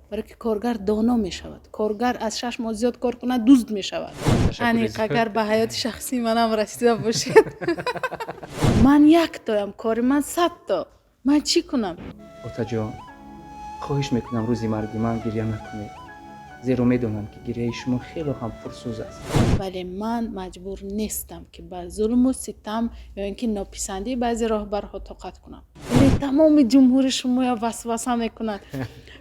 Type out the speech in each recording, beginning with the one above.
Барои ки коргар доно мешавад. Коргар аз 6 моҳ зиёд кор кунад, дузд мешавад. Аниқ, агар ба ҳаёти шахсии манам расида бошед, ман яктоям, кори ман 100то, ман чӣ кунам? Отаҷон, хоҳиш мекунам, рӯзи марги ман гиря накунед, зеро медонам, ки гиряи шумо хело ҳам пурсӯз аст. Вале ман маҷбур нестам, ки ба зулму ситам ё ин ки нописандии баъзе роҳбарҳо тоқат кунам. Яъне тамоми ҷумҳури шумоя васваса мекунад,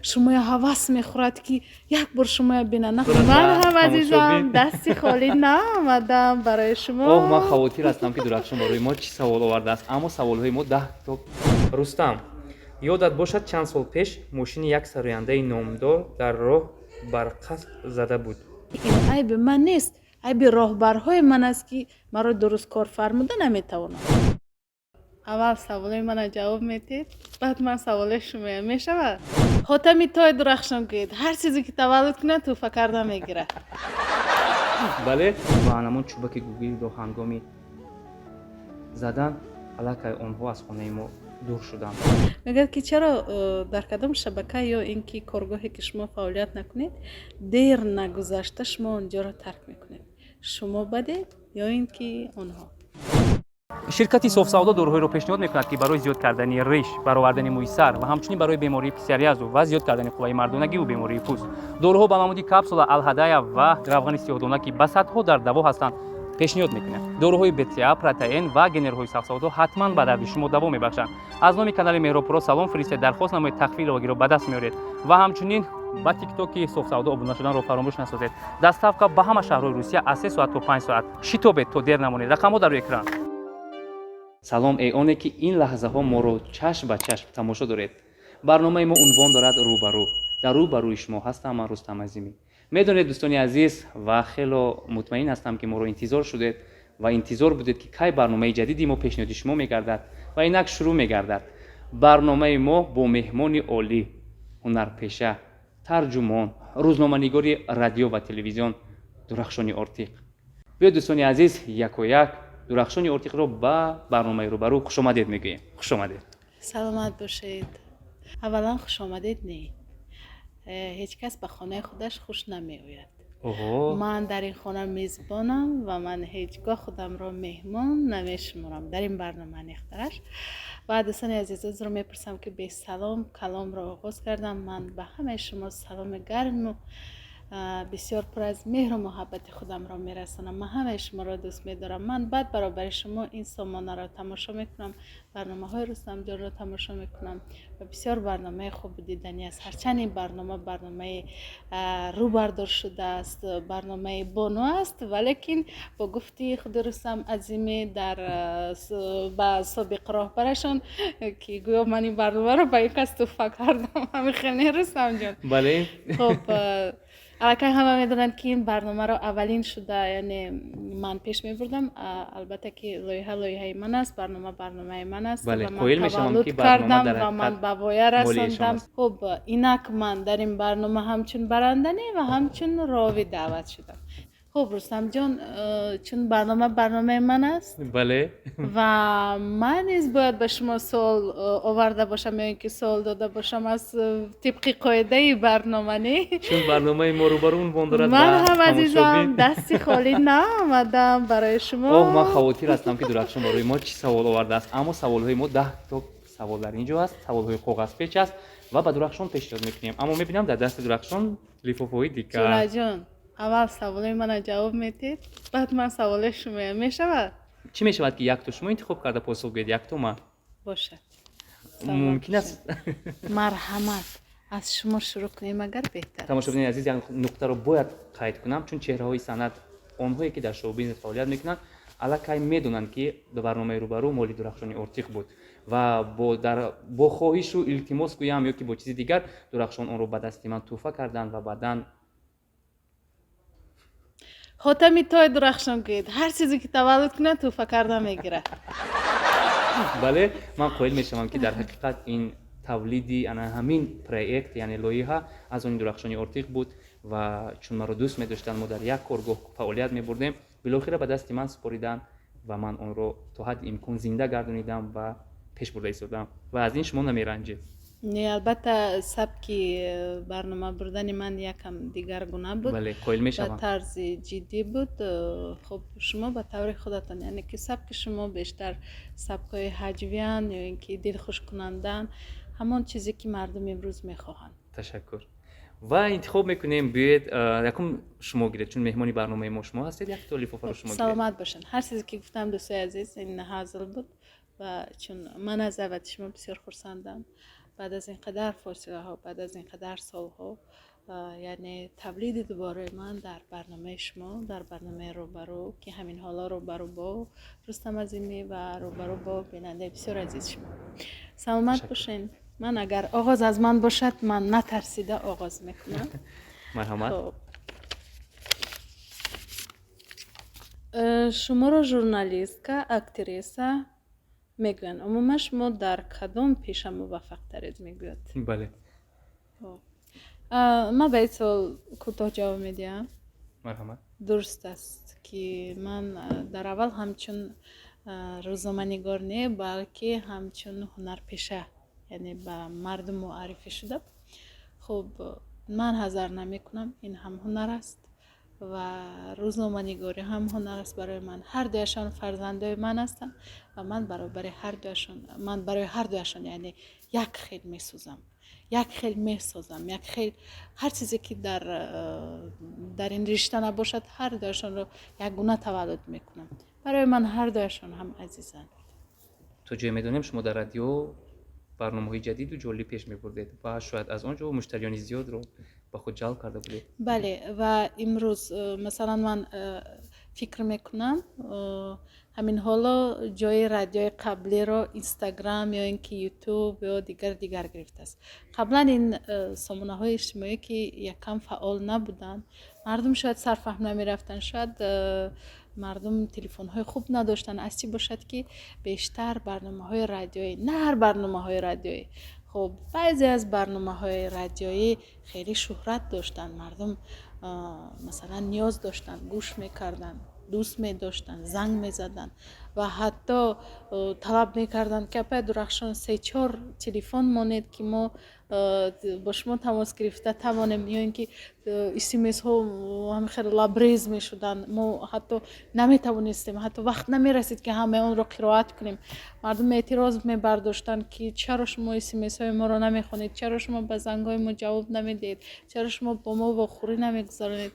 шумоя ҳавас мехӯрад, ки як бор шумоя бинад. Ман ҳам, азизам, дасти холӣ наомадам барои шумо. Оҳ, ман хавотир ҳастам, ки Дурахшон барои мо чӣ савол овардааст, аммо саволҳои мо 10 то. Рустам, ёдат бошад, чанд сол пеш мошини як сарояндаи номдор дар роҳ бар қасб зада буд. Ин айби ман нест, айби роҳбарҳои ман аст, ки маро дуруст кор фармуда наметавонанд. Аввал саволои мана ҷавоб медиҳед, баъд ман саволои шумоя мешавад. Хотами той Дурахшон гӯед, ҳар чизе ки таваллуд кунад, тӯҳфа карда мегирад. Бале, ва анамон чӯбаки гугирдро ҳангоми задан аллакай онҳо аз хонаи мо дур шуданд. Мегӯяд, ки чаро дар кадом шабака ё ин ки коргоҳе ки шумо фаъолият накунед, дер нагузашта шумо онҷоро тарк мекунед? Шумо бадед ё ин ки онҳо? Ширкати Софсавдо доруҳоеро пешниҳод мекунад, ки барои зиёд кардани риш, баровардани мӯи сар ва ҳамчунин барои бемории псориазу ва зиёд кардани қувваи мардонагиву бемории пӯст. Доруҳо ба намуди капсула, алҳадая ва равғани сиёҳдона, ки ба садҳо дард даво ҳастанд, пешниҳод мекунад. Доруҳои БЦА, протеин ва генерҳои Сафсавдо ҳатман ба дарди шумо даво мебахшанд. Аз номи канали Меҳробпуро салом фиристед, дархост намоед, тахфифи иловагиро ба даст меоред ва ҳамчунин ба Тиктоки Софсавдо обуна шуданро фаромӯш насозед. Доставка ба ҳама шаҳрҳои Русия аз 3 соат то 5 соат. Шитобед, то дер намонед. Рақамҳо дар рӯи экран. Салом, эй оне ки ин лаҳзаҳо моро чашм ба чашм тамошо доред. Барномаи мо унвон дорад «Рӯ ба рӯ». Дар рӯ ба рӯи шумо ҳастам ман, Рустам Азимӣ. Медонед, дӯстони азиз, ва хело мутмаин ҳастам, ки моро интизор шудед ва интизор будед, ки кай барномаи ҷадиди мо пешниҳоди шумо мегардад, ва инак шурӯъ мегардад барномаи мо бо меҳмони олӣ, ҳунарпеша, тарҷумон, рӯзноманигори радио ва телевизион Дурахшони Ортиқ. Биёед, дӯстони азиз, якояк Дурахшони Ортиқро ба барномаи «Рӯбарӯ» хушомадед мегӯем. Хушомадед. Саломат бошед. Аввалан, хушомадед не, ҳеҷ кас ба хонаи худаш хуш намеояд. Ман дар ин хона мезбонам ва ман ҳеҷ гоҳ худамро меҳмон намешуморам дар ин барнома нехтараш. Ва дӯстони азиз, узр мепурсам, ки бесалом каломро оғоз кардам. Ман ба ҳамаи шумо саломи гарму бисёр пур аз меҳру муҳаббати худамро мерасонам. Ман ҳамаи шуморо дӯст медорам. Ман баъд баробари шумо ин сомонаро тамошо мекунам, барномаҳои Рустамҷонро тамошо мекунам ва бисёр барномаи хубу диданӣ аст. Ҳарчанд ин барнома барномаи рӯбардор шудааст, барномаи бону аст, валекин бо гуфти худи Рустам Азимӣ дар ба собиқ роҳбарашон, ки гӯё ман ин барномаро ба ин кас тӯҳфа кардам. Ҳамин хел не, Рустамҷон? Бале. Хуб, аллакай ҳама медонанд, ки ин барномаро аввалин шуда, яъне ман пеш мебурдам. Албатта ки лоиҳа лоиҳаи ман аст, барнома барномаи ман аст ва ман таваллуд кардам ва ман ба воя расондам. Хуб, инак ман дар ин барнома ҳамчун баранда не ва ҳамчун ровӣ даъват шудам. Хуб, Рустамҷон, чун барнома барномаи ман аст ва ман низ бояд ба шумо суол оварда бошам ё ин ки суол дода бошам аз тибқи қоидаи барнома, не? Чун барномаи мо рӯбарӯ унвон дорад. Ман ҳам, азизам, дасти холӣ наомадам барои шумо. Оҳ, ман хавотир ҳастам, ки Дурахшон барои мо чӣ савол овардааст, аммо саволҳои мо 10 то савол дар ин ҷо аст, саволҳои коғазпеч аст ва ба Дурахшон пешниҳод мекунем, аммо мебинам, дар дасти Дурахшон лифофаҳои дигар. Ҷураҷон, аввал саволои мана ҷавоб медиҳед, баъд ман саволои шумоя мешавад? Чӣ мешавад, ки якто шумо интихоб карда посух гӯед, якто ман? Бошад. Мумкин аст? Марҳамат, аз шумо шурӯъ кунем, агар беҳтар. Тамошобинони азиз, як нуқтаро бояд қайд кунам, чун чеҳраҳои санъат, онҳое ки дар шоу-бизнес фаъолият мекунанд, аллакай медонанд, ки барномаи «Рӯбарӯ» моли Дурахшони Ортиқ буд ва бо хоҳишу илтимос гӯям ё ки бо чизи дигар Дурахшон онро ба дасти ман тӯҳфа карданд ва баъдан Хотами той Дурахшон гӯед, ҳар чизе ки таваллуд кунад, тӯҳфа карда мегирад. Бале, ман қоил мешавам, ки дар ҳақиқат ин тавлиди ана ҳамин проект, яъне лоиҳа, аз они Дурахшони Ортиқ буд ва чун маро дӯст медоштанд, мо дар як коргоҳ фаъолият мебурдем, билохира ба дасти ман супориданд ва ман онро то ҳадди имкон зинда гардонидам ва пеш бурда истодам ва аз ин шумо намеранҷед. Не, албатта, сабки барнома бурдани ман якам дигаргуна буд. Бале, қоил ба мешавам. Тарзи ҷиддӣ буд. Хуб, шумо ба таври худатон, яъне ки сабки шумо бештар сабкҳои ҳаҷвиянд ё ин ки дилхушкунандаанд, ҳамон чизе ки мардум имрӯз мехоҳанд. Ташаккур. Ва интихоб мекунем. Биёед, якум шумо гиред, чун меҳмони барномаи мо шумо ҳастед, якто лифофаро шумо гиред. Саломат бошанд. Ҳар чизе ки гуфтам, дӯстои азиз, ин ҳазл буд ва чун ман аз даъвати шумо бисёр хурсандам, баъд аз ин қадар фосилаҳо, баъд аз ин қадар солҳо, яъне тавлиди дубораи ман дар барномаи шумо, дар барномаи «Рӯбарӯ», ки ҳамин ҳоло рӯбарӯ бо Рустам Азимӣ ва рӯбарӯ бо бинандаи бисёр азиз шумо. Саломат Ташаккур. бошен. Ман агар оғоз аз ман бошад, ман натарсида оғоз мекунам. Марҳамат. Хуб. Шуморо журналистка, актриса мегӯянд. Умуман, шумо дар кадом пеша муваффақтаред, мегӯяд. Бале. Хуб. Ман ба ин суол кӯтоҳ ҷавоб медиҳам. Марҳамат. Дуруст аст, ки ман дар аввал ҳамчун рӯзноманигор не, балки ҳамчун ҳунарпеша, яъне ба мардум муаррифӣ шуда. Хуб, ман ҳазар намекунам, ин ҳам ҳунар аст ва рӯзноманигорӣ ҳам ҳунар аст. Барои ман ҳар дуяшон фарзандои ман ҳастанд ва ман баробари ҳар дуяшон, ман барои ҳар дуяшон, яъне як хел месӯзам, як хел месозам, як хел ҳар чизе ки дар ин ришта набошад, ҳар дуяшонро якгуна таваллуд мекунам. Барои ман ҳар дуяшон ҳам азизанд. То ҷое медонем, шумо дар радио барномаҳои ҷадиду ҷолиб пеш мебурдед ва шояд аз он ҷо муштариёни зиёдро ба худ ҷалб карда будед. Бале, ва имрӯз масалан, ман фикр мекунам, ҳамин ҳоло ҷои радиои қаблиро Инстаграм ё ин ки Ютуб ё дигар дигар гирифтааст. Қаблан ин сомонаҳои иҷтимоӣ ки якам фаъол набуданд, мардум шояд сарфаҳм намерафтанд, шояд мардум телефонҳои хуб надоштанд. Аз чӣ бошад, ки бештар барномаҳои радиоӣ, на ҳар барномаҳои радиоӣ, хуб, баъзе аз барномаҳои радиоӣ хеле шӯҳрат доштанд, мардум масалан, ниёз доштанд, гӯш мекарданд, дӯст медоштанд, занг мезаданд ва ҳатто талаб мекарданд, ки апай Дурахшон, се-чор телефон монед, ки мо бо шумо тамос гирифта тавонем, ё ин ки смсҳо ҳам хеле лабрез мешуданд, мо ҳатто наметавонистем, ҳатто вақт намерасид, ки ҳамаи онро қироат кунем. Мардум эътироз мебардоштанд, ки чаро шумо смсҳои моро намехонед, чаро шумо ба зангҳои мо ҷавоб намедиҳед, чаро шумо бо мо вохӯрӣ намегузаронед.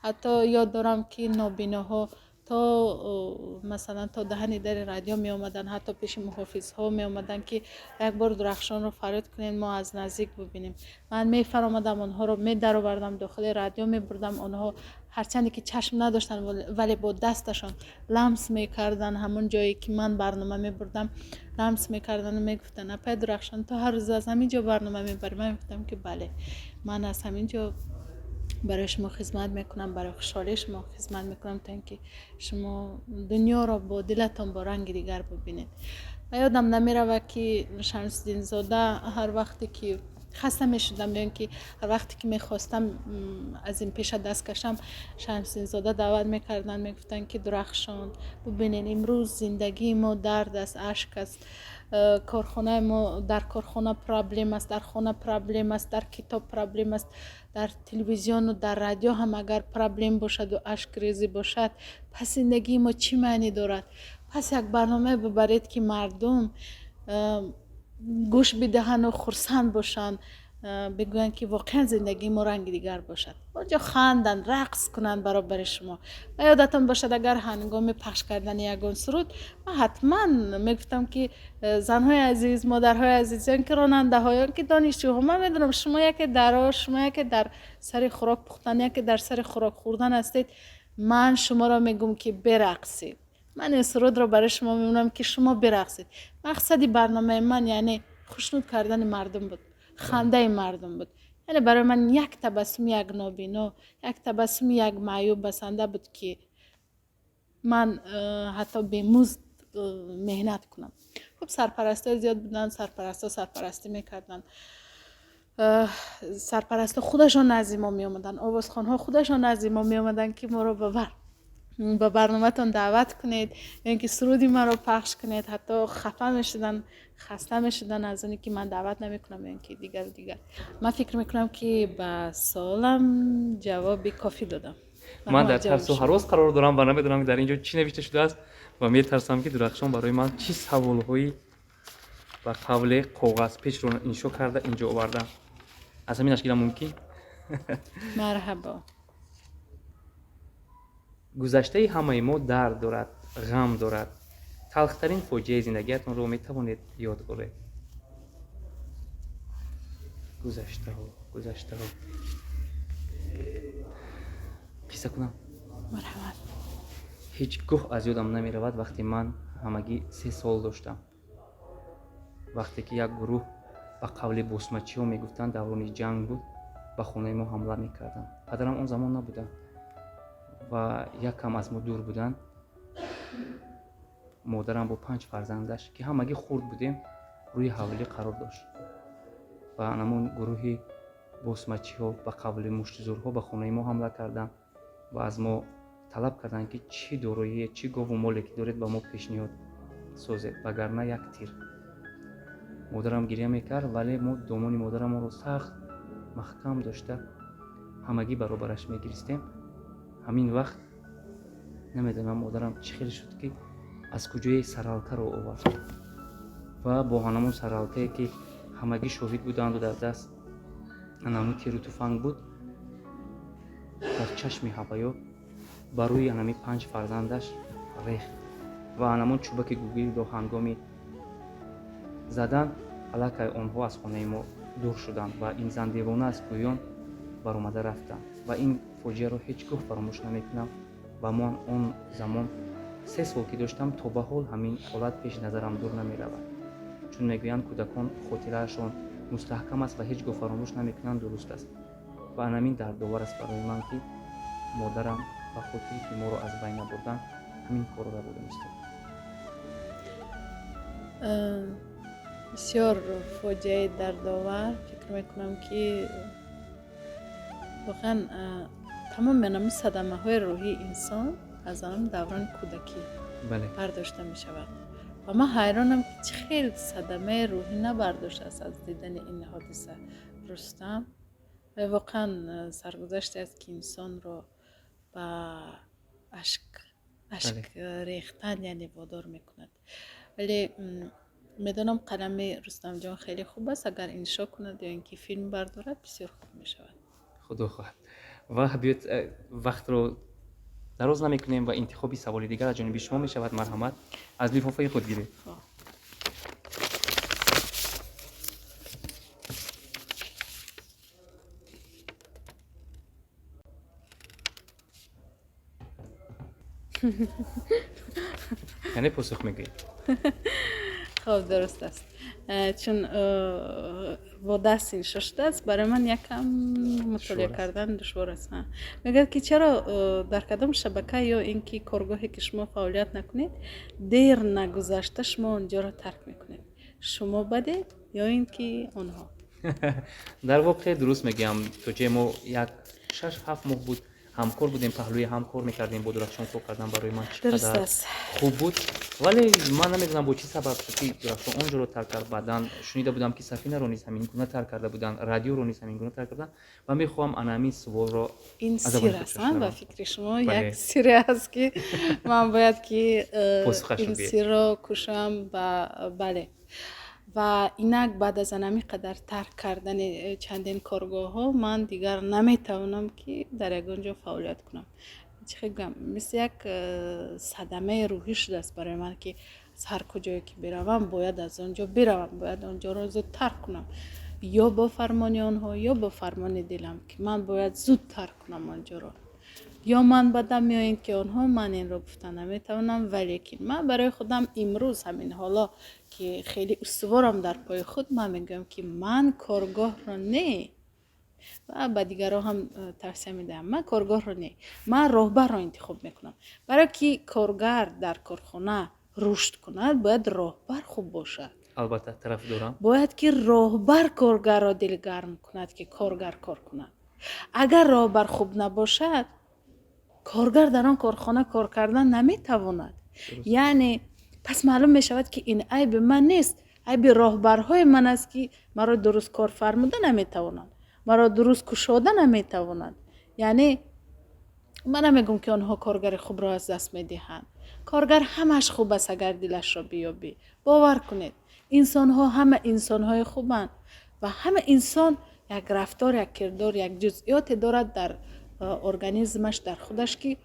Ҳатто ёд дорам, ки нобиноҳо то масалан, то даҳани дари радио меомаданд, ҳатто пеши муҳофизҳо меомаданд, ки як бор Дурахшонро фарёд кунед, мо аз наздик бибинем. Ман мефаромадам, онҳоро медаровардам, дохили радио мебурдам. Онҳо ҳарчанде ки чашм надоштанд, вале бо дасташон ламс мекарданд, ҳамон ҷое ки ман барнома мебурдам, ламс мекарданду мегуфтанд: «Апай Дурахшон, ту ҳар рӯз аз ҳамин ҷо барнома мебарӣ?» Ман мегуфтам, ки бале, ман аз ҳамин ҷо барои шумо хизмат мекунам, барои хушҳолии шумо хизмат мекунам, то ин ки шумо дунёро бо дилатон бо ранги дигар бибинед. Ва ёдам намеравад, ки Шамсиддинзода ҳар вақте ки хаста мешудам ё ин ки ҳар вақте ки мехостам аз ин пеша даст кашам, Шамсиддинзода даъват мекарданд, мегуфтанд, ки Дурахшон, бубинед, имрӯз зиндагии мо дард аст, ашк аст, корхонаи мо, дар корхона проблем аст, дар хона проблем аст, дар китоб проблем аст, дар телевизиону дар радио ҳам агар проблем бошаду ашкрезӣ бошад, пас зиндагии мо чӣ маънӣ дорад? Пас як барномае бибаред, ки мардум гӯш бидиҳанду хурсанд бошанд, бигӯянд, ки воқеан зиндагии мо ранги дигар бошад, онҷо ханданд, рақс кунанд баробари шумо. Ва ёдатон бошад, агар ҳангоми пахш кардани ягон суруд ман ҳатман мегуфтам, ки занҳои азиз, модарҳои азиз, ё ин ки ронандаҳо, ё ин ки донишҷӯҳо, ман медонам, шумо яке дар ош, шумо яке дар сари хӯрок пухтан, яке дар сари хӯрок хӯрдан ҳастед, ман шуморо мегӯм, ки берақсед. Ман ин сурудро барои шумо мемонам, ки шумо берақсед. Мақсади барномаи ман, яъне хушнуд кардани мардум буд, хандаи мардум буд. Яъне барои ман як табассуми як нобино, як табассуми як маъюб басанда буд, ки ман ҳатто бемузд меҳнат кунам. Хуб, сарпарастҳои зиёд буданд, сарпарастҳо сарпарастӣ мекарданд, сарпарастҳо худашон назди мо меомаданд, овозхонҳо худашон назди мо меомаданд, ки моро ба Ба барноматон даъват кунед ё ин ки суруди маро пахш кунед. Ҳатто хафа мешуданд, хаста мешуданд аз оне ки ман даъват намекунам ё ин ки дигару дигар. Ман фикр мекунам, ки ба суолам ҷавоби кофӣ додам. Ман дар тарсу ҳарос қарор дорам ва намедонам, дар ин ҷо чӣ навишта шудааст, ва метарсам, ки Дурахшон барои ман чӣ саволҳои ба қавле коғазпечро иншо карда инҷо овардам. Аз ҳаминаш гирам мумкин? Марҳабо. Гузаштаи ҳамаи мо дард дорад, ғам дорад. Талхтарин фоҷиаи зиндагиатонро метавонед ёд оред? Гузаштаҳо, гузаштаҳо. Қисса кунам? Марҳамат. Ҳеҷ гоҳ аз ёдам намеравад, вақте ман ҳамагӣ 3 сол доштам, вақте ки як гурӯҳ, ба қавли босмачиҳо мегуфтанд, даврони ҷанг буд, ба хонаи мо ҳамла мекарданд. Падарам он замон набуданд ва як кам аз мо дур буданд. Модарам бо панҷ фарзандаш, ки ҳамагӣ хурд будем, рӯи ҳавлӣ қарор дошт ва анамон гурӯҳи босмачиҳо, ба қавли муштзурҳо, ба хонаи мо ҳамла карданд ва аз мо талаб карданд, ки чӣ дороие, чӣ гову моле ки доред, ба мо пешниҳод созед, вагарна як тир. Модарам гиря мекард, вале мо домони модарамонро сахт маҳкам дошта, ҳамагӣ баробараш мегиристем. Ҳамин вақт намедонам, модарам чӣ хел шуд, ки аз куҷое саралкаро овард ва бо ҳанамон саралкае, ки ҳамагӣ шоҳид буданду дар даст анамун тиру туфанг буд, дар чашми ҳаваё ба рӯи анами панҷ фарзандаш рехт ва анамон чӯбаки гугирдро ҳангоми задан аллакай онҳо аз хонаи мо дур шуданд ва ин зан девона аст гӯён баромада рафтанд. Ва ин фоҷиаро ҳеҷ гоҳ фаромӯш намекунам. Ва ман он замон 3 сол ки доштам, то ба ҳол ҳамин ҳолат пеши назарам дур намеравад. Чун мегӯянд, кӯдакон хотираашон мустаҳкам аст ва ҳеҷ гоҳ фаромӯш намекунанд, дуруст аст. Ва анамин дардовар аст барои ман, ки модарам ба хотире ки моро аз байн набурдан, ҳамин корро раводонистод. Бисёр фоҷиаи дардовар. Фикр мекунам, ки воқеан тамоми анами садамаҳои рӯҳии инсон аз анами даврони кӯдакӣ бардошта мешавад. Ва ман ҳайронам, ки чӣ хел садамаи рӯҳӣ набардоштааст аз дидани ин ҳодиса Рустам. Ва воқеан саргузаште аст, ки инсонро ба ашк рехтан, яъне, водор мекунад. Вале медонам, қалами Рустамҷон хеле хуб аст. Агар иншо кунад ё ин ки филм бардорад, бисёр хуб мешавад. Худо хоҳад. Ва биёед, вақтро дароз намекунем ва интихоби саволи дигар аз ҷониби шумо мешавад. Марҳамат, аз лифофаи худ гиред. Хоб. Яъне посух мегӯед? Хоб, дуруст аст. Чун бо даст иншо шудааст, барои ман якам мутолиа Душвор аст. кардан душвор аст. Мегӯяд, ки чаро дар кадом шабака ё ин ки коргоҳе ки шумо фаъолият накунед, дер нагузашта шумо онҷоро тарк мекунед? Шумо бадед ё ин ки онҳо? Дар воқеъ дуруст мегӯям. То ҷое мо як 6-7 моҳ буд ҳамкор будем, паҳлӯи ҳам кор мекардем. Бо Дурахшон кор кардан барои ман чӣ Дуруст қадар аст. хуб буд, вале ман намедонам, бо чӣ сабаб шуд, ки Дурахшон он ҷоро тарк кард. Баъдан шунида будам, ки Сафинаро низ ҳамин гуна тарк карда буданд, радиоро низ ҳамин гуна тарк карданд. Ва мехоҳам ана ҳамин суолро Ин аз забони сир худ аст, ба шунавам. фикри шумо. Бале. Як сире аст, ки ман бояд ки Посухашро ин гӯед. сирро кушам. Ба бале, ва инак баъд аз анами қадар тарк кардани чандин коргоҳҳо, ман дигар наметавонам, ки дар ягон ҷо фаъолият кунам. Чӣ хел гӯям, мисли як садамаи рӯҳӣ шудааст барои ман, ки аз ҳар куҷое ки биравам, бояд аз он ҷо биравам, бояд он ҷоро зуд тарк кунам, ё бо фармони онҳо, ё бо фармони дилам, ки ман бояд зуд тарк кунам он ҷоро, ё ман бадам, ё ин ки онҳо. Ман инро гуфта наметавонам, валекин ман барои худам имрӯз, ҳамин ҳоло ки хеле устуворам дар пои худ, ман мегӯям, ки ман коргоҳро не, ва ба дигарон ҳам тавсия медиҳам, ман коргоҳро не, ман роҳбарро интихоб мекунам. Барое ки коргар дар корхона рушд кунад, бояд роҳбар хуб бошад. Албатта, тараф дорам. Бояд ки роҳбар коргарро дилгарм кунад, ки коргар кор кунад. Агар роҳбар хуб набошад, Коргар дар он корхона кор кардан наметавонад. Яъне пас маълум мешавад, ки ин айби ман нест, айби роҳбарҳои ман аст, ки маро дуруст кор фармуда наметавонанд, маро дуруст кушода наметавонанд. Яъне ман намегӯм, ки онҳо коргари хубро аз даст медиҳанд. Коргар ҳамаш хуб аст, агар дилашро биёбӣ. Бовар кунед, инсонҳо ҳама инсонҳои хубанд ва ҳама инсон як рафтор, як кирдор, як ҷузъиёте дорад дар организмаш, дар худаш, ки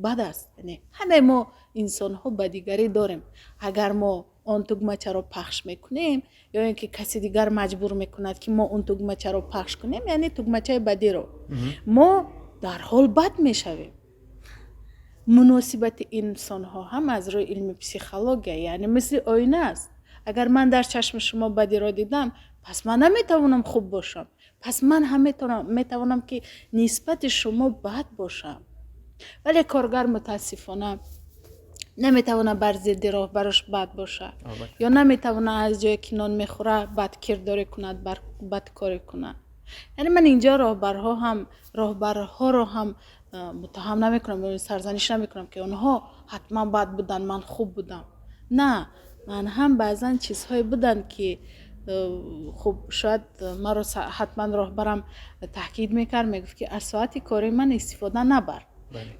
бад аст. Яъне ҳамаи мо инсонҳо бадигарӣ дорем. Агар мо он тугмачаро пахш мекунем ё ин ки каси дигар маҷбур мекунад, ки мо он тугмачаро пахш кунем, яъне тугмачаи бадиро, мо дарҳол бад мешавем. Муносибати инсонҳо ҳам аз рӯи илми психология, яъне мисли оина аст. Агар ман дар чашми шумо бадиро дидам, пас ман наметавонам хуб бошам, пас ман ҳам метавонам, ки нисбати шумо бад бошам. Вале коргар, мутаассифона, наметавонад бар зидди роҳбараш бад бошад ё наметавонад аз ҷое, ки нон мехӯра, бадкирдорӣ кунад, бадкорӣ кунад. Яъне ман инҷо роҳбарҳоро ҳам муттаҳам намекунам, сарзаниш намекунам, ки онҳо ҳатман бад буданд, ман хуб будам. На, ман ҳам баъзан чизҳое буданд, ки хуб, шояд маро ҳатман роҳбарам таҳкид мекард, мегуфт, ки аз соати кори ман истифода набар,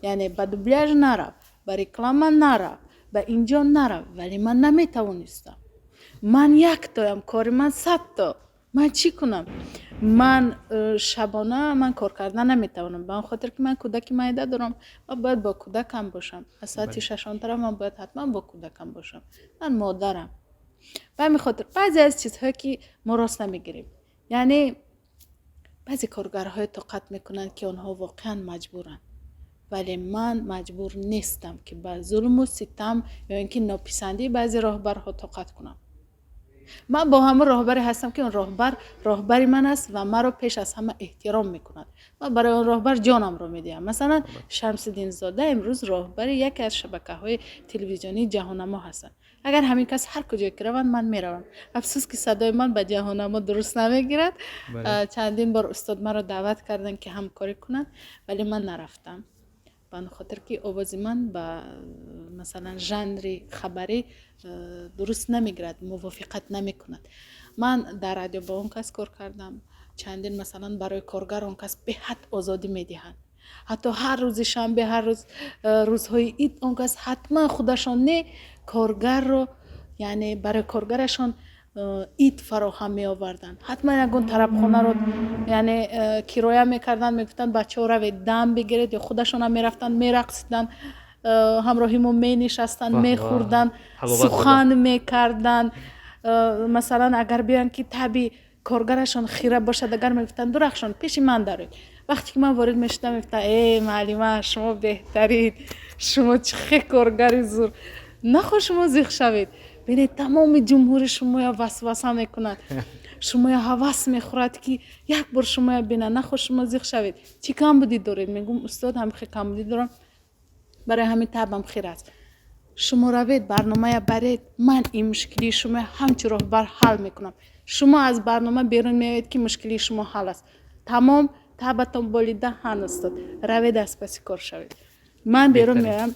яъне ба дубляж нарав, ба реклама нарав, ба инҷо нарав. Вале ман наметавонистам. Ман яктоям, кори ман 100 то, ман чӣ кунам? Ман шабона ман кор кардан наметавонам, ба он хотир ки ман кӯдаки майда дорам ва бояд бо кӯдакам бошам. Аз соати 6 он тараф ман бояд ҳатман бо кӯдакам бошам, ман модарам. Ба ҳамин хотир баъзе аз чизҳое, ки мо рост намегирем, яъне баъзе коргарҳое тоқат мекунанд, ки онҳо воқеан маҷбуранд. Вале ман маҷбур нестам, ки ба зулму ситам ё ин ки нописандии баъзе роҳбарҳо тоқат кунам. Ман бо ҳамон роҳбаре ҳастам, ки он роҳбар роҳбари ман аст ва маро пеш аз ҳама эҳтиром мекунад. Ман барои он роҳбар ҷонамро медиҳам. Масалан, Шамсиддинзода имрӯз роҳбари яке аз шабакаҳои телевизионии ҷаҳоннамо ҳастанд. Агар ҳамин кас ҳар куҷое ки раванд, ман меравам. Афсӯс, ки садои ман ба ҷаҳоннамо дуруст намегирад. Чандин бор устод маро даъват карданд, ки ҳамкорӣ кунанд, вале ман нарафтам, ба он хотир ки овози ман ба, масалан, жанри хабарӣ дуруст намегирад, мувофиқат намекунад. Ман дар радио бо он кас кор кардам чандин. Масалан, барои коргар он кас беҳад озодӣ медиҳанд. Ҳатто ҳар рӯзи шанбе, ҳар рӯз, рӯзҳои ид он кас ҳатман худашон не, коргарро, яъне барои коргарашон ид фароҳам меоварданд. Ҳатман ягон тарабхонаро, яъне, кироя мекарданд, мегуфтанд: «Бачаҳо, равед, дам бигиред», ё худашонам мерафтанд, мерақсиданд, ҳамроҳи мо менишастанд, мехӯрданд, сухан мекарданд. Масалан, агар биёянд, ки таби коргарашон хира бошад, агар мегуфтанд: «Дурахшон, пеши ман дароед». Вақте ки ман ворид мешудам, мегуфтанд: «Э, муаллима, шумо беҳтарин, шумо чӣ хел коргари зур, нахоҳ шумо зиқ шавед. Бинед, тамоми ҷумҳури шумоя васваса мекунад, шумоя ҳавас мехӯрад, ки як бор шумоя бинад. Нахоҳ шумо зиқ шавед. Чӣ камбудӣ доред?» Мегӯм: «Устод, ҳам хел камбудӣ дорам, барои ҳамин табам хир аст». «Шумо равед, барномая баред, ман ин мушкилии шумоя ҳамчун роҳбар ҳал мекунам. Шумо аз барнома берун меоед, ки мушкилии шумо ҳал аст, тамом, табатон болида». «Ҳан, устод, равед, аз паси кор шавед». Ман берун меоям,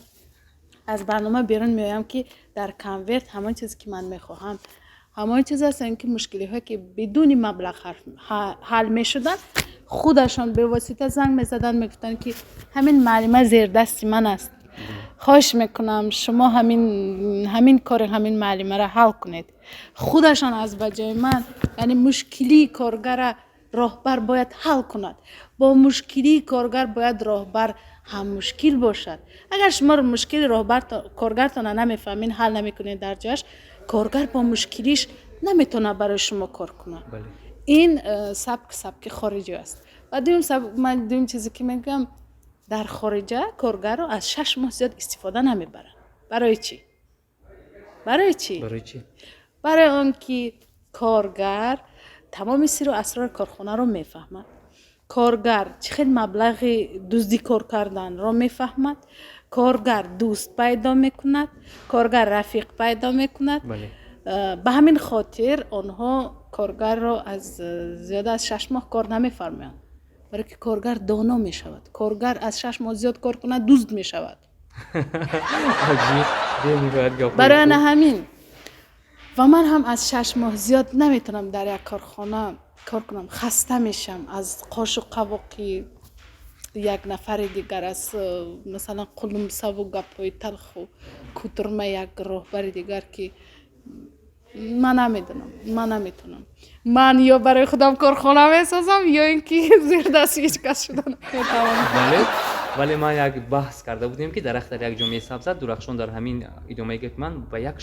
аз барнома берун меоям, ки дар конверт ҳамон чизе, ки ман мехоҳам, ҳамон чиз аст, ки мушкилиҳое, ки бидуни маблағ ҳал мешуданд, худашон бевосита занг мезаданд, мегуфтанд, ки ҳамин муаллима зердасти ман аст, хоҳиш мекунам, шумо ҳамин кори ҳамин муаллимаро ҳал кунед. Худашон аз ба ҷои ман. Яъне мушкилии коргара роҳбар бояд ҳал кунад, бо мушкилии коргар бояд роҳбар ҳаммушкил бошад. Агар шумо мушкили коргартона намефаҳмед, ҳал намекунед дар ҷояш, коргар бо мушкилиш наметавонад барои шумо кор кунад. Ин сабк сабки хориҷӣ аст. Ва дуюм, ман дуюм чизе, ки мегӯям: дар хориҷа коргарро аз 6 моҳ зиёд истифода намебаранд. Барои чӣ? Барои чӣ? Барои он ки коргар тамоми сиру асрори корхонаро мефаҳмад, коргар чӣ хел маблағи дуздӣ кор карданро мефаҳмад, коргар дӯст пайдо мекунад, коргар рафиқ пайдо мекунад. Ба ҳамин хотир онҳо коргарро аз зиёда аз 6 моҳ кор намефармоянд. Барое ки коргар доно мешавад. Коргар аз 6 моҳ зиёд кор кунад, дузд мешавад. Барои ана ҳамин ва ман ҳам аз 6 моҳ зиёд наметавонам дар як корхона кор кунам. Хаста мешам аз қошу қавоқи як нафари дигар, аз масалан, қулумсаву гапҳои талху кутурма як роҳбари дигар, ки ман намедонам, ман наметавонам. Ман ё барои худам корхона месозам, ё ин ки зердасти ҳеҷ кас шуда наметавонам. Бале, вале ман як баҳс карда будем, ки дарахт дар як ҷо месабзад, Дурахшон. Дар ҳамин идомаи гапи ман ба як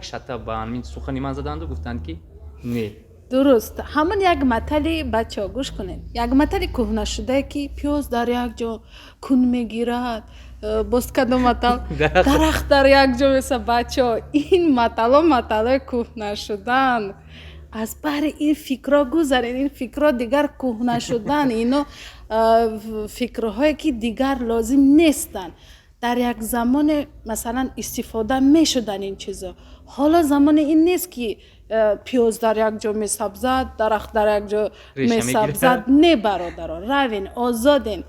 шата ба ҳамин сухани ман заданду гуфтанд, ки не. Дуруст, ҳамон як матали, бачаҳо, гӯш кунед, як матали кӯҳнашудае, ки пиёз дар як ҷо кун мегирад, боз кадом матал, дарахт дар як ҷо меса. Бачаҳо, ин матало маталои кӯҳна шудан. Аз баҳри ин фикрҳо гузаред. Ин фикрҳо дигар кӯҳна шудан, ино фикрҳое, ки дигар лозим нестанд. Дар як замоне, масалан, истифода мешуданд ин чизо. Ҳоло замони ин нест, ки пиёз дар як ҷо месабзад, дарахт дар як ҷо месабзад. Не, бародаро, равен, озоден.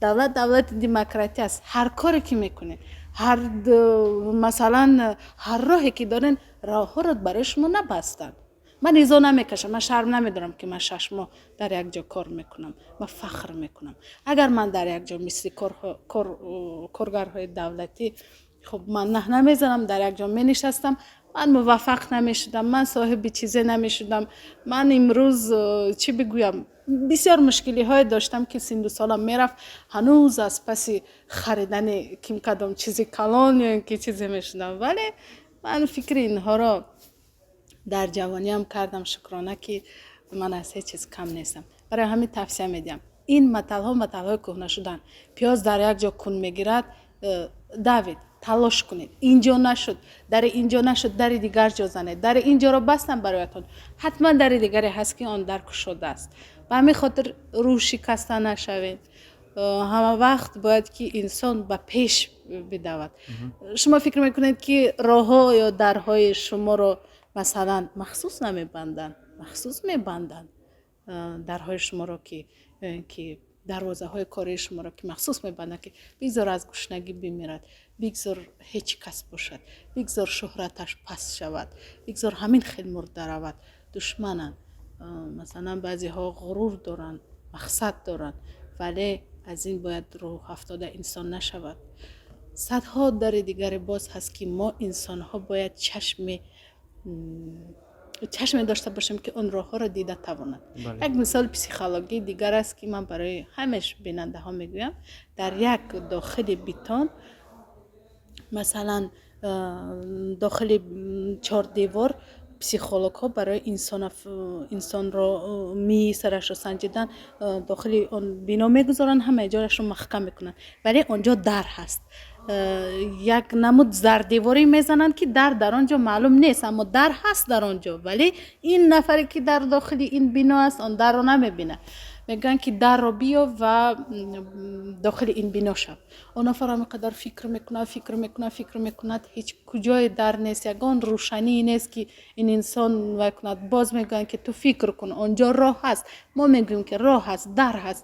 Давлат давлати демократӣ аст. Ҳар коре ки мекунед, ҳар масалан, ҳар роҳе ки дорен, роҳҳоро барои шумо набастанд. Ман изо намекашам, ман шарм намедорам, ки ман 6 моҳ дар як ҷо кор мекунам. Ман фахр мекунам, агар ман дар як ҷо мисли коргарҳои давлатӣ, хуб, ман наҳ намезанам, дар як ҷо менишастам, ман муваффақ намешудам, ман соҳиби чизе намешудам. Ман имрӯз чӣ бигӯям, бисёр мушкилиҳое доштам, ки синну солам мерафт, ҳанӯз аз паси харидани ким кадом чизи калон ё ин ки чизе мешудам. Вале ман фикри инҳоро дар ҷавониам кардам. Шукрона, ки ман аз ҳеҷ чиз кам нестам. Барои ҳамин тавсия медиҳам: ин маталҳо маталҳои кӯҳна шудан. Пиёз дар як ҷо кун мегирад. Давид, талош кунед. Инҷо нашуд, дари инҷо нашуд, дари дигар ҷо занед. Дари инҷоро бастам бароятон, ҳатман дари дигаре ҳаст, ки он дар кушода аст. Ба ҳамин хотир рӯҳшикаста нашавед. Ҳама вақт бояд ки инсон ба пеш бидавад. Шумо фикр мекунед, ки роҳҳо ё дарҳои шуморо, масалан, махсус намебанданд? Махсус мебанданд дарҳои шуморо, ки дарвозаҳои кории шуморо, ки махсус мебанданд, ки бигзор аз гушнагӣ бимирад, бигзор ҳеҷ кас бошад, бигзор шӯҳраташ паст шавад, бигзор ҳамин хел мурда равад. Душмананд. Масалан, баъзеҳо ғурур доранд, мақсад доранд, вале аз ин бояд рӯҳафтода инсон нашавад. Садҳо дари дигаре боз ҳаст, ки мо инсонҳо бояд чашме дошта бошем, ки он роҳҳоро дида тавонад. Як мисоли психологии дигар аст, ки ман барои ҳамеш бинандаҳо мегӯям. Дар як дохили бетон, масалан, дохили чордевор психологҳо барои инсонро мии сарашро санҷидан дохили он бино мегузоранд, ҳамаи ҷояшро маҳкам мекунанд, вале он ҷо дар ҳаст. Як намуд зардеворӣ мезананд, ки дар дар он ҷо маълум нест, аммо дар ҳаст дар он ҷо. Вале ин нафаре, ки дар дохили ин бино аст, он дарро намебинад. Мегӯянд, ки дарро биёб ва дохили ин бино шав. Он нафар ҳамин қадар фикр мекунад, фикр мекунад, фикр мекунад, ҳеҷ куҷое дар нест, ягон рӯшанӣ нест, ки ин инсон вай кунад. Боз мегӯянд, ки ту фикр кун, он ҷо роҳ ҳаст. Мо мегӯем, ки роҳ ҳаст, дар ҳаст,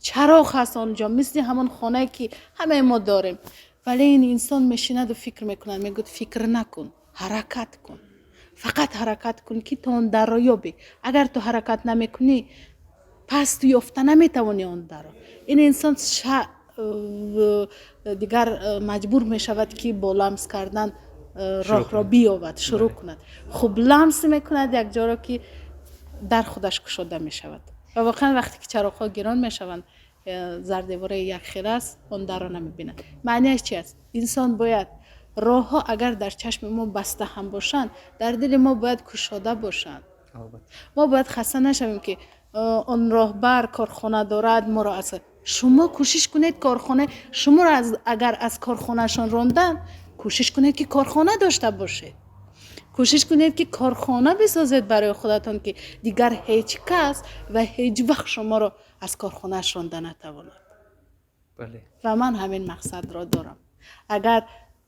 чароғ ҳаст он ҷо, мисли ҳамон хонае, ки ҳамаи мо дорем. Вале ин инсон мешинаду фикр мекунад. Мегӯяд: «Фикр накун, ҳаракат кун, фақат ҳаракат кун, ки ту он дарро ёбӣ. Агар ту ҳаракат намекунӣ, пас ту ёфта наметавонӣ он дарро». Ин инсон дигар маҷбур мешавад, ки бо ламс кардан роҳро биёбад, шурӯъ кунад. Хуб, ламс мекунад як ҷоро, ки дар худаш кушода мешавад. Ва воқеан, вақте ки чароғҳо гирон мешаванд, зардевораи якхела аст, он дарро намебинад. Маънияш чи аст? Инсон бояд, роҳҳо агар дар чашми мо баста ҳам бошанд, дар дили мо бояд кушода бошанд. Мо бояд хаста нашавем, ки он роҳбар корхона дорад, моро аз шумо кӯшиш кунед корхона шуморо агар аз корхонаашон ронданд, кӯшиш кунед, ки корхона дошта бошед, кӯшиш кунед, ки корхона бисозед барои худатон, ки дигар ҳеҷ кас ва ҳеҷ вақт шуморо аз корхонааш ронда натавонад. Ва ман ҳамин мақсадро дорам. Агар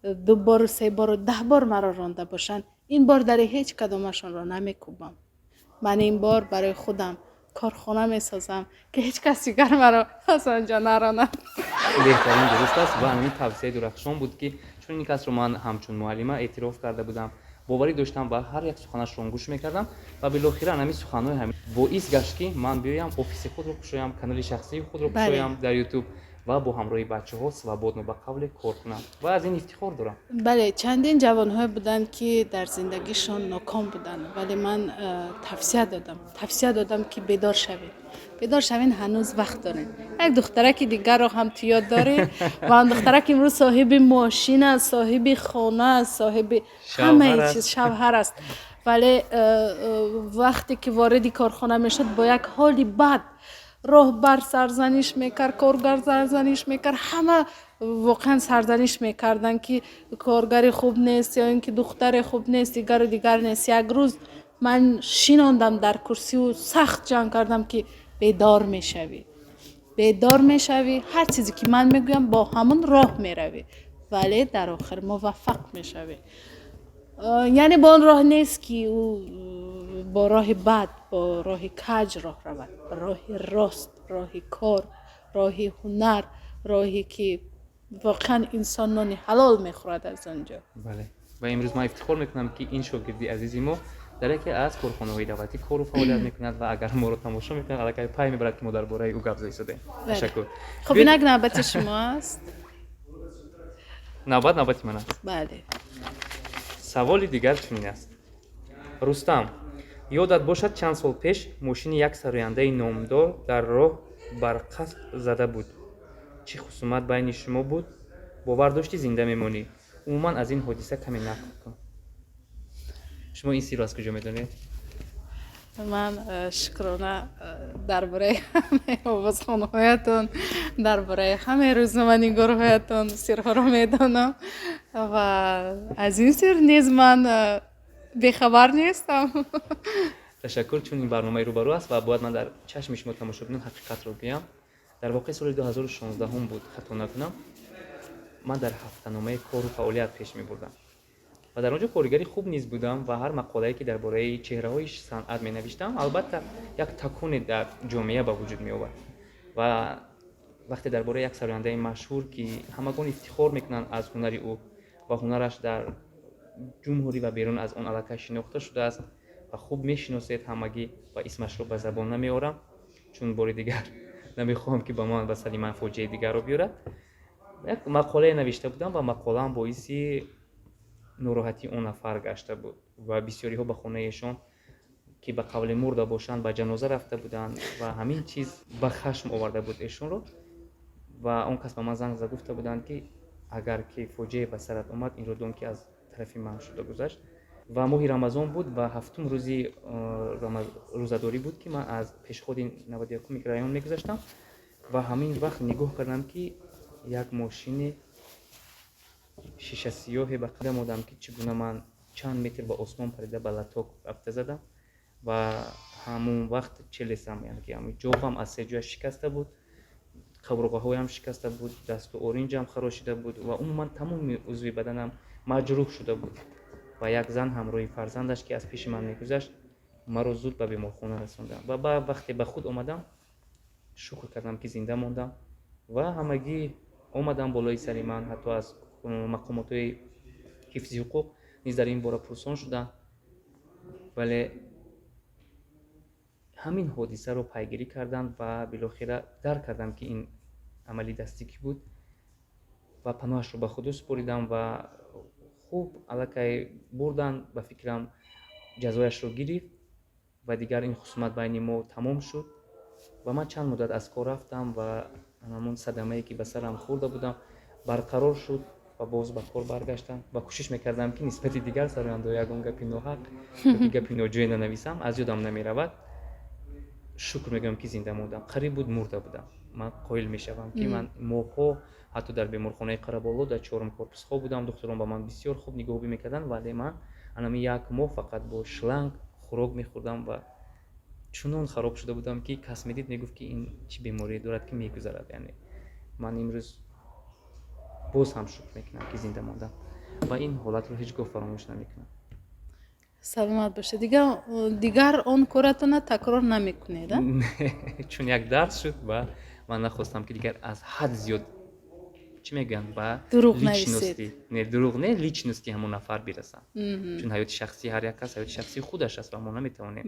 ду бору, се бору, 10 бор маро ронда бошанд, ин бор дари ҳеҷ кадомашонро намекӯбам. Ман ин бор барои худам Корхона месозам, ки ҳеҷ кас дигар маро аз он ҷо наронад. Беҳтарин, дуруст аст. Ва ҳамин тавсияи дурахшон буд, ки чун ин касро ман ҳамчун муаллима эътироф карда будам, боварӣ доштам ва ҳар як суханашро гӯш мекардам ва билохира ҳамин суханҳои ҳамин боис гашт, ки ман биёям, офиси худро кушоям, канали шахсии худро кушоям дар Ютуб ва бо ҳамроҳи бачаҳо свободно, ба қавле, кор кунам ва аз ин ифтихор дорам. Бале, чандин ҷавонҳое буданд, ки дар зиндагишон ноком буданд, вале ман тавсия додам, ки бедор шавед, бедор шавед, ҳанӯз вақт доред. Як духтараки дигарро ҳам ту ёд дорӣ ва он духтарак имрӯз соҳиби мошин аст, соҳиби хона аст, соҳиби ҳамаи чиз, шавҳар аст. Вале вақте ки вориди корхона мешуд, бо як ҳоли бад роҳбар сарзаниш мекард, коргар сарзаниш мекард, ҳама воқеан сарзаниш мекарданд, ки коргари хуб нест ё ин ки духтаре хуб нест, дигару дигар нест. Як рӯз ман шинондам дар курсиву сахт ҷанг кардам, ки бедор мешавӣ, бедор мешавӣ, ҳар чизе ки ман мегӯям, бо ҳамон роҳ меравӣ, вале дар охир муваффақ мешавӣ. Яъне бо он роҳ нест, ки ӯ бо роҳи бад, бо роҳи каҷ роҳ равад, роҳи рост, роҳи кор, роҳи ҳунар, роҳе ки воқеан инсон нони ҳалол мехӯрад аз он ҷо. Бале, ва имрӯз ман ифтихор мекунам, ки ин шогирди азизи мо дар яке аз корхонаҳои давлатӣ кору фаъолият мекунад ва агар моро тамошо мекунад, аллакай пай мебарад, ки мо дар бораи ӯ гап зада истодаем. Ташаккур. Хуб, инак навбати шумо аст. Навбат навбати ман аст? Бале. Саволи дигар чунин аст: Рустам, ёдат бошад, чанд сол пеш мошини як сарояндаи номдор дар роҳ бар қасд зада буд. Чӣ хусумат байни шумо буд? Бовар доштӣ, зинда мемонӣ? Умуман, аз ин ҳодиса каме нақл кун. Шумо ин сирро аз куҷо медонед? Ман шукрона, дар бораи ҳамаи овозхонҳоятон, дар бораи ҳамаи рӯзноманигорҳоятон сирҳоро медонам ва аз ин сир низ ман бехабар нестам. Ташаккур. Чун ин барномаи рӯбарӯ аст ва бояд ман дар чашми шумо тамошобинон ҳақиқатро гӯям, дар воқеъ соли 2016 буд, хато накунам, ман дар ҳафтаномаи кору фаъолият пеш мебурдам ва дар он ҷо коригари хуб низ будам ва ҳар мақолае, ки дар бораи чеҳраҳои санъат менавиштам, албатта, як таконе дар ҷомеа ба вуҷуд меовард. Ва вақте дар бораи як сарояндаи машҳур, ки ҳамагон ифтихор мекунанд аз ҳунари ӯ ва ҳунараш дар ҷумҳурӣ ва берун аз он аллакай шинохта шудааст ва хуб мешиносед ҳамагӣ ва исмашро ба забон намеорам, чун бори дигар намехоҳам, ки ба ман, ба сари ман фоҷиаи дигарро биёрад, як мақолае навишта будам ва мақолаам боиси нороҳатии он нафар гашта буд ва бисёриҳо ба хонаи эшон, ки ба қавле мурда бошанд, ба ҷаноза рафта буданд ва ҳамин чиз ба хашм оварда буд эшонро. Ва он кас ба ман занг зада гуфта буданд, ки агар ки фоҷиае ба сарат омад, инро дон, ки аз тарафи ман шуда гузашт. Ва моҳи Рамазон буд ва ҳафтум рӯзи рӯзадорӣ буд, ки ман аз пешходи 91 микрорайон мегузаштам ва ҳамин вақт нигоҳ кардам, ки як мошини шишасиёҳе ба қадам омадам, ки чӣ гуна ман чанд метр ба осмон парида, ба латок рафта задам ва ҳамон вақт челюстам, яъне ки ҳамин ҷоғам, аз се ҷоя шикаста буд, қабурғаҳоям шикаста буд, дасту оринҷам харошида буд ва умуман тамоми узви баданам маҷрӯҳ шуда буд. Ва як зан ҳамроҳи фарзандаш, ки аз пеши ман мегузашт, маро зуд ба беморхона расонданд. Ва ба вақте ба худ омадам, шукр кардам, ки зинда мондам ва ҳамагӣ омадам болои сари ман, ҳатто аз мақомотҳои ҳифзи ҳуқуқ низ дар ин бора пурсон шуданд, вале ҳамин ҳодисаро пайгирӣ карданд ва билохира дарк кардам, ки ин амали дастӣ кӣ буд ва паноҳашро ба худо супоридам. Ва хуб, аллакай бурданд, ба фикрам, ҷазояшро гирифт ва дигар ин хусумат байни мо тамом шуд. Ва ман чанд муддат аз кор рафтам ва ҳамон садамае, ки ба сарам хӯрда будам, барқарор шуд ва боз ба кор баргаштам ва кӯшиш мекардам, ки нисбати дигар сарояндаҳо ягон гапи ноҳақ ёки гапи ноҷое нанависам. Аз ёдам намеравад, шукр мегӯям, ки зинда мондам, қариб буд мурда будам. Ман қоил мешавам, ки ман моҳҳо ҳатто дар беморхонаи Қараболо дар чорум корпус хоб будам. Духтурон ба ман бисёр хуб нигоҳубӣ мекарданд, вале ман анами як моҳ фақат бо шланг хӯрок мехӯрдам ва чунон хароб шуда будам, ки кас медид, мегуфт, ки ин чӣ беморие дорад, ки мегузарад. Яъне ман имрӯз боз ҳам шукр мекунам, ки зинда мондам ва ин ҳолатро ҳеҷ гоҳ фаромӯш намекунам. Саломат бошед. Дигар он коратона такрор намекунед, а? Чун як дарс шуд ва ман нахостам, ки дигар аз ҳад зиёд, чӣ мегӯянд, ба Дурӯғ личности, не, дурӯғ не, личности ҳамон нафар бирасам, чун ҳаёти шахсии ҳар як кас ҳаёти шахсии худаш аст ва мо наметавонем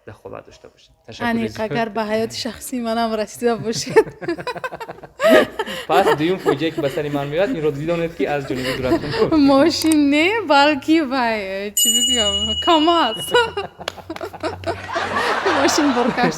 дахолат дошта бошем. Ташаккури Аниқ. зиёд. Агар ба ҳаёти шахсии манам расида бошед. Пас дуюм фоҷиае, ки ба сари ман меояд, инро бидонед, ки аз ҷониби Дуратун. Мошин не, балки вай, чӣ бигӯям, КамАЗ, мошин боркаш.